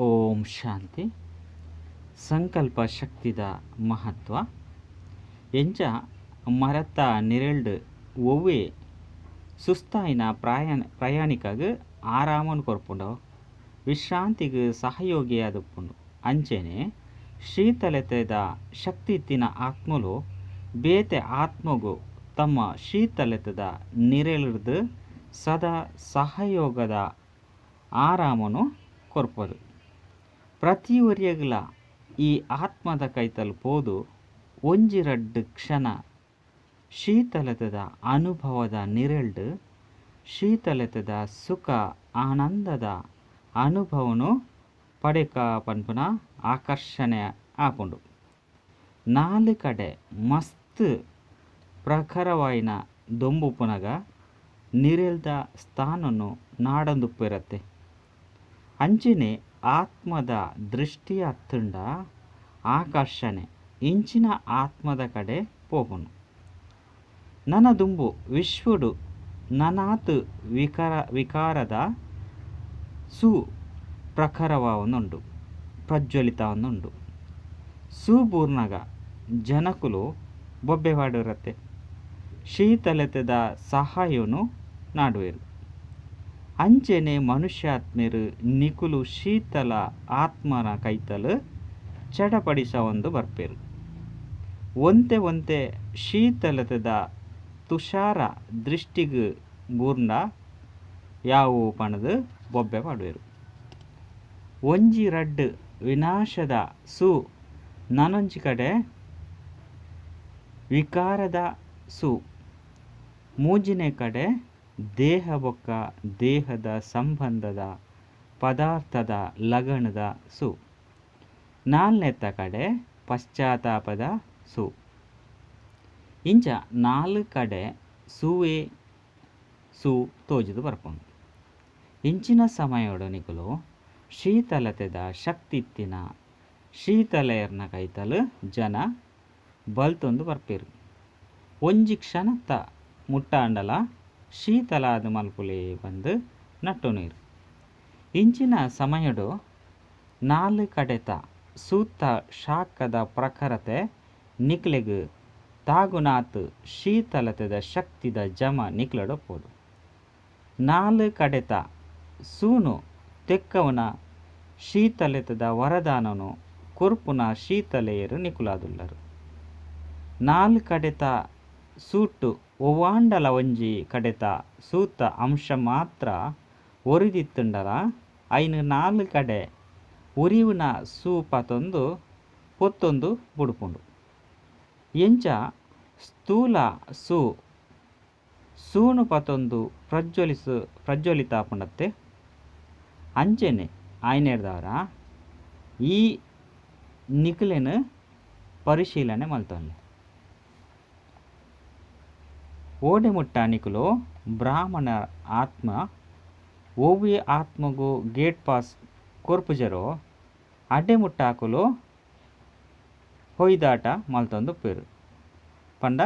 ಓಂ ಶಾಂತಿ. ಸಂಕಲ್ಪ ಶಕ್ತಿದ ಮಹತ್ವ. ಎಂಚ ಮರತ ನಿರೆಲ್ಡ್ ಒವ್ವೆ ಸುಸ್ತಾಯಿನ ಪ್ರಯಾಣಿಕಗ್ ಆರಾಮನ್ ಕೊರ್ಪುಂಡು, ವಿಶ್ರಾಂತಿಗ್ ಸಹಯೋಗಿಯಾದುಪ್ಪುಂಡು. ಅಂಚೆನೆ ಶೀತಲತೆದ ಶಕ್ತಿ ಇತ್ತಿನ ಆತ್ಮಲು ಬೇತೆ ಆತ್ಮಗು ತಮ್ಮ ಶೀತಲತೆದ ನಿರೆಲ್ರ್ದ್ ಸದಾ ಸಹಯೋಗದ ಆರಾಮನು ಕೊರ್ಪದು. ಪ್ರತಿಯೊರಿಯಗ್ಲ ಈ ಆತ್ಮದ ಕೈತಲ್ ಪೋದು ಒಂಜಿ ರಡ್ಡ್ ಕ್ಷಣ ಶೀತಲತೆದ ಅನುಭವದ ನಿರೆಲ್ಡ್ ಶೀತಲತೆದ ಸುಖ ಆನಂದದ ಅನುಭವನು ಪಡೆಕ ಪನ್ಪುನ ಆಕರ್ಷಣೆ ಆಪುಂಡು. ನಾಲ್ ಕಡೆ ಮಸ್ತ್ ಪ್ರಖರವಾಯಿನ ದೊಂಬುಪುನಗ ನಿರೆಲ್ದ ಸ್ಥಾನನು ನಾಡೊಂದುಪ್ಪೆರತ್ತೆ. ಅಂಚೆನೆ ಆತ್ಮದ ದೃಷ್ಟಿ ಅತ್ತುಂಡ ಆಕರ್ಷಣೆ ಇಂಚಿನ ಆತ್ಮದ ಕಡೆ ಪೋಪುಂಡು. ನನ ದುಂಬು ವಿಶ್ವಡು ನನಾತ್ ವಿಕಾರದ ಸು ಪ್ರಖರವಾವೊಂದುಂಡು, ಪ್ರಜ್ವಲಿತವೊಂದುಂಡು. ಸುಬೂರ್ನಗ ಜನಕುಲು ಬೊಬ್ಬೆ ಪಾಡುರತ್ತೆ, ಶೀತಲತೆದ ಸಹಾಯನು ನಾಡುವೆರು. ಅಂಚೆನೆ ಮನುಷ್ಯಾತ್ಮೆರು ನಿಕುಲು ಶೀತಲ ಆತ್ಮನ ಕೈತಲು ಚಡಪಡಿಸವೊಂದು ಬರ್ಪೆರು. ಒಂತೆ ಒಂತೆ ಶೀತಲತೆದ ತುಷಾರ ದೃಷ್ಟಿಗ್ ಬೂರ್ಂಡ ಯಾವು ಪಣದು ಬೊಬ್ಬೆ ಪಾಡುವೆರು. ಒಂಜಿ ರಡ್ಡ್ ವಿನಾಶದ ಸು ನನೊಂಜಿ ಕಡೆ ವಿಕಾರದ ಸು, ಮೂಜಿನೇ ಕಡೆ ದೇಹ ಬೊಕ್ಕ ದೇಹದ ಸಂಬಂಧದ ಪದಾರ್ಥದ ಲಗಣದ ಸು, ನಾಲ್ನೇತ ಕಡೆ ಪಶ್ಚಾತ್ತಾಪದ ಸು. ಇಂಚ ನಾಲ್ ಕಡೆ ಸುವೇ ಸು ತೋಜುದು ಬರ್ಪುಂಡು. ಇಂಚಿನ ಸಮಯೊಡು ನಿಕುಲು ಶೀತಲತೆದ ಶಕ್ತಿ ಇತ್ತಿನ ಶೀತಲೆಯರ್ನ ಕೈತಲು ಜನ ಬಲ್ತೊಂದು ಬರ್ಪೆರು. ಒಂಜಿ ಕ್ಷಣತ್ತ ಮುಟ್ಟಾಂಡಲ ಶೀತಲಾದ ಮಲ್ಪುಲೆ ಬಂದು ನಟ್ಟೊನೀರು. ಇಂಚಿನ ಸಮಯೊಡು ನಾಲ್ ಕಡೆತ ಸೂತ ಶಾಖದ ಪ್ರಖರತೆ ನಿಕ್ಲೆಗ್ ತಾಗುನಾತ್ ಶೀತಲತೆದ ಶಕ್ತಿದ ಜಮ ನಿಕ್ಲಡೊಪ್ಪೋಡು. ನಾಲ್ ಕಡೆತ ಸೂನು ತೆಕ್ಕವನ ಶೀತಲತೆದ ವರದಾನನು ಕೊರ್ಪುನ ಶೀತಲೆಯರು ನಿಕುಲಾದುಲ್ಲರು. ನಾಲ್ ಕಡೆತ ಸೂಟು ಒವ್ವಾಂಡಲ ಒಂಜಿ ಕಡೆತ ಸೂತ ಅಂಶ ಮಾತ್ರ ಒರಿದಿತ್ತುಂಡಲ ಐನು ನಾಲ್ ಕಡೆ ಉರಿವುನ ಸೂಪತೊಂದು ಪೊತ್ತೊಂದು ಬುಡುಪುಂಡು. ಎಂಚ ಸ್ಥೂಲ ಸೂ ಸೂನು ಪತೊಂದು ಪ್ರಜ್ವಲಿತಾಪುಂಡತ್ತೆ ಅಂಚೆನೆ ಆಯ್ನೇರ್ದವರ ಈ ನಿಕ್ಲೆನ್ ಪರಿಶೀಲನೆ ಮಲ್ತೊನ್ಲೆ. ಓಡೆ ಮುಟ್ಟ ನಿಕುಲು ಬ್ರಾಹ್ಮಣ ಆತ್ಮ ಒವ್ವೆ ಆತ್ಮಗು ಗೇಟ್ ಪಾಸ್ ಕೊರ್ಪುಜರೋ ಅಡ್ಡೆ ಮುಟ್ಟಾಕುಲು ಹೊಯ್ದಾಟ ಮಲ್ತೊಂದು ಪೇರು ಪಂಡ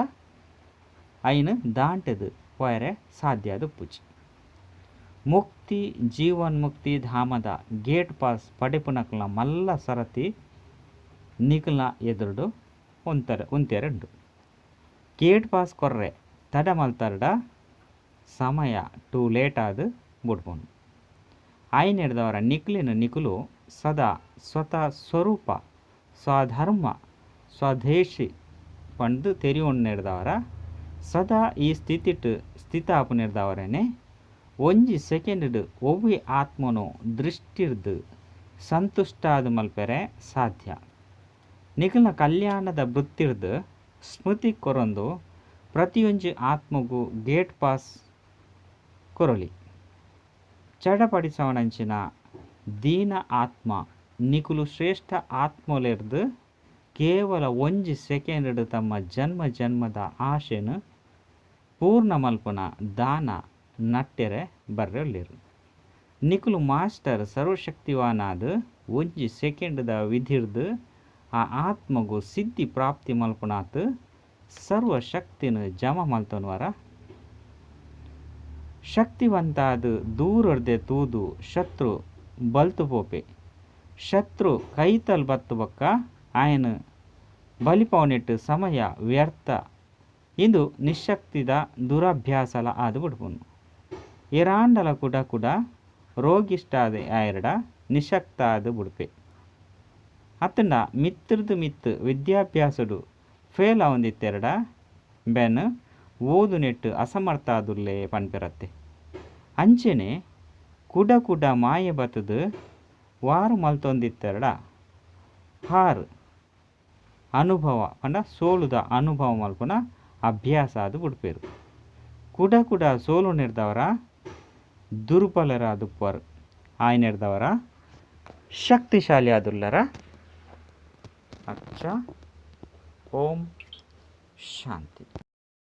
ಐನು ದಾಂಟದು ಪೋಯರೆ ಸಾಧ್ಯ ಅದು ಪೂಜೆ. ಮುಕ್ತಿ ಜೀವನ್ಮುಕ್ತಿ ಧಾಮದ ಗೇಟ್ ಪಾಸ್ ಪಡೆಪುನಕುಲ ಮಲ್ಲ ಸರತಿ ನಿಕುಲ ಎದುರುಡು ಉಂತೆರುಂಡು. ಗೇಟ್ ಪಾಸ್ ಕೊರ್ರೆ ತಡ ಮಲ್ತರ್ಡ ಸಮಯ ಟೂ ಲೇಟ್ ಆದ್ ಬುಡ್ಪುಂಡು. ಆಯ್ನೆಡ್ದವರ ನಿಕ್ಲಿನ ನಿಕುಲು ಸದಾ ಸ್ವತಃ ಸ್ವರೂಪ ಸ್ವಧರ್ಮ ಸ್ವದೇಶಿ ಪಂದು ತೆರಿಯೊಂಡೆಡ್ದವರ ಸದಾ ಈ ಸ್ಥಿತಿಟ್ ಸ್ಥಿತಾಪನೆಡ್ದವರನೆ ಒಂಜಿ ಸೆಕೆಂಡ್ ಒವ್ವೆ ಆತ್ಮನು ದೃಷ್ಟಿರ್ದು ಸಂತುಷ್ಟಾದ ಮಲ್ಪೆರೆ ಸಾಧ್ಯ. ನಿಕುಲ ಕಲ್ಯಾಣದ ವೃತ್ತಿರ್ದು ಸ್ಮೃತಿ ಕೊರೊಂದು ಪ್ರತಿಯೊಂಜಿ ಆತ್ಮಗು ಗೇಟ್ ಪಾಸ್ ಕೊರೊಲಿ. ಚಡಪಡಿಸವನಂಚಿನ ದೀನ ಆತ್ಮ ನಿಕುಲು ಶ್ರೇಷ್ಠ ಆತ್ಮಲೆರ್ದು ಕೇವಲ ಒಂಜಿ ಸೆಕೆಂಡ್ ತಮ್ಮ ಜನ್ಮ ಜನ್ಮದ ಆಶೆನು ಪೂರ್ಣ ಮಲ್ಪುನ ದಾನ ನಟ್ಟೆರೆ ಬರ್ರೆಲ್ಲೇರು. ನಿಕುಲು ಮಾಸ್ಟರ್ ಸರ್ವಶಕ್ತಿವಾನಾದ ಒಂಜಿ ಸೆಕೆಂಡ್ದ ವಿಧಿರ್ದು ಆ ಆತ್ಮಗು ಸಿದ್ಧಿ ಪ್ರಾಪ್ತಿ ಮಲ್ಪುನಾತ್ ಸರ್ವಶಕ್ತಿನ ಜಮ ಮಲ್ತೊನ್ವರ. ಶಕ್ತಿವಂತಾದ ದೂರರ್ದೆ ತೂದು ಶತ್ರು ಬಲ್ತು ಪೋಪೆ, ಶತ್ರು ಕೈತಲ್ ಬತ್ತು ಬೊಕ್ಕ ಆಯನ್ ಬಲಿಪವನೆಟ್ ಸಮಯ ವ್ಯರ್ಥ ಇಂದು ನಿಶಕ್ತಿದ ದುರಭ್ಯಾಸಲ ಆದ್ ಬುಡ್ಪುನು. ಏರಾಂಡಲ ಕುಡ ಕುಡ ರೋಗಿಷ್ಟಾದ ಆಯೆರ್ಡ ನಿಶಕ್ತ ಆದ್ ಬುಡ್ಪೆ. ಅತ್ತಂಡ ಮಿತ್ತುರ್ದು ಮಿತ್ತು ವಿದ್ಯಾಭ್ಯಾಸಡು ಫೇಲ್ ಆವೊಂದಿತ್ತೆರ್ಡ ಬೆನ್ ಓದುನೆಟ್ ಅಸಮರ್ಥ ಆದುಲ್ಲೆ ಪನ್ಪೆರತ್ತೆ. ಅಂಚೆನೆ ಕುಡ ಕುಡ ಮಾಯೆ ಬತ್ತುದು ವಾರು ಮಲ್ತೊಂದಿತ್ತೆರ್ಡ ಹಾರ್ ಅನುಭವ ಪಂಡ ಸೋಲುದ ಅನುಭವ ಮಲ್ಪುನ ಅಭ್ಯಾಸ ಆದ್ ಬುಡ್ಪೆರ್. ಕುಡ ಕುಡ ಸೋಲು ನೆರ್ದವರ ದುರ್ಬಲರಾದುಪ್ಪುವರ್ ಆಯ್ನೆರ್ದವರ ಶಕ್ತಿಶಾಲಿ ಆದುಲ್ಲರ. ಅಚ್ಚ ಓಂ ಶಾಂತಿ.